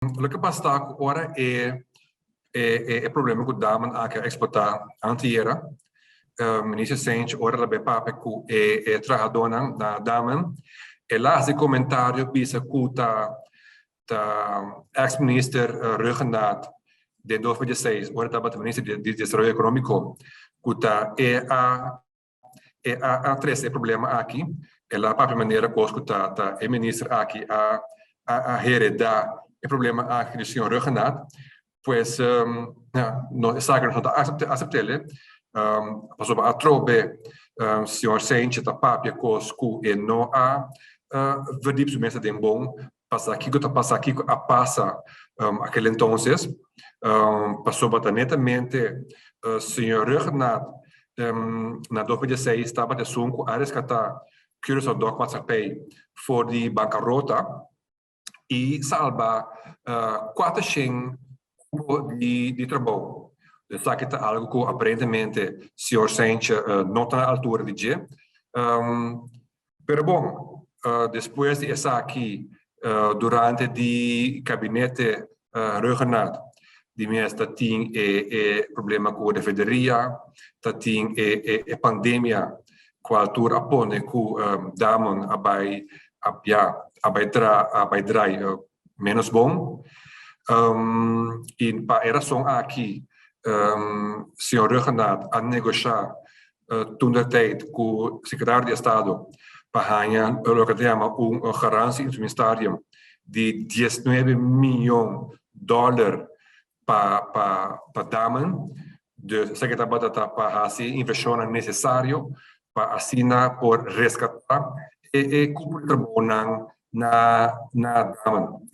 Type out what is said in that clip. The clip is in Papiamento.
Loke pasa ta ku ora e e problema ku Damen aki a eksplotá antiera, Minister Cijntje ora el a bai papia ku e e trahadónan na Damen, el a hasi komentario bisa ku ta ta eks minister Rhuggenaath den 2016 ora e tabata minister di desaroyo ekonómiko ku ta e a E a a trese e problema aki, el a papia manera kos ku ta ta e minister aki a a a heredá e problema aki di señor Rhuggenaath. Pues ja, no esaki nos no ta asept'el, pasobra atrobe señor Cijntje ta papia kos ku e no a verdiep su mes aden bon pasa kiko ta pasa, kiko a pasa akel entonces, pasobra ta netamente señor Rhuggenaath na 2016 tabata esun ku a reskatá Curaçao Dock Maatschappij for di bankarota i salba 400 kupo di trabou. Esaki ta algu ku aparentemente señor Cijntje no ta na altura di dje. Pero bon, despues di esaki durante di kabinete Rhuggenaath di mes ta tin e e problema ku refederia, ta tin e e e pandemia kual tur a pone ku Damon a bai a ya a bai tra a bai drai menos bon. I pa e rason aki señor Rhuggenaath a negosha toentertijd ku Sekretario di Estado pa haña loke ta yama un garantie instrumentarium di 19 miyon dòler pa pa pa Damen. Dus esaki tabata ta pa hasi invershonnan nesesario pa asina por reskatá e e kupo di trabounan na na Damen.